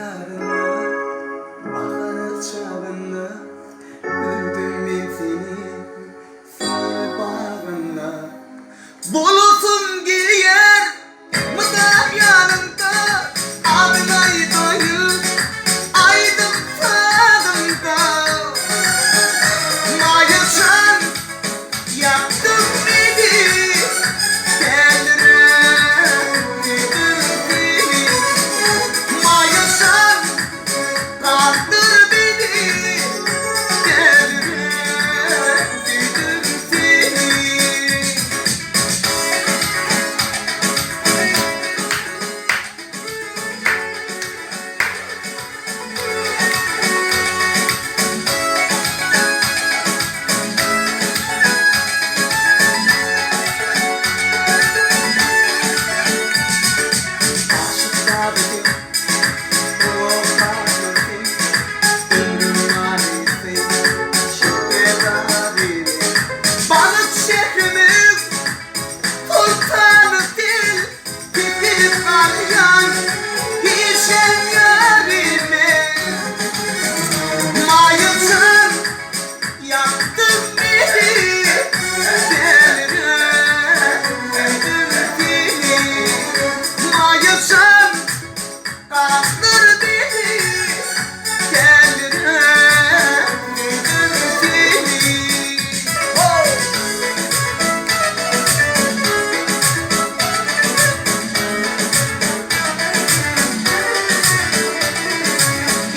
ýarynda, Bahar çagynda Gördüm men seni Söýgi bagynda. Bolasym gelýär Mydam ýanyňda, Adyň aýdaýyn Aýdym sazymda. Maýa jan, ýakdyň meni, Dälirätdim seni. Maýa jan, galdyr meni, Dälirätdim seni. Aşyk sazy sen, owaz sen, ömrüm manysy, şübhe zaryny. Balyk şährimiň soltany sen, Tepip galýan pişem ýarymy. Maýyljan ýakdyň meni, Dälirätdim seni. Maýyljan galdyr meni, Dälirätdim seni.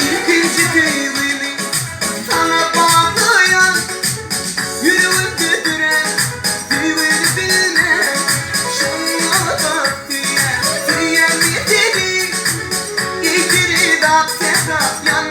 Ilkinji söýgimi saňa baglaýan, Ýüregimde dörän söýgini bilmän, Şonda-da söýýän, söýýän men seni, Eý perizat sähra ýan.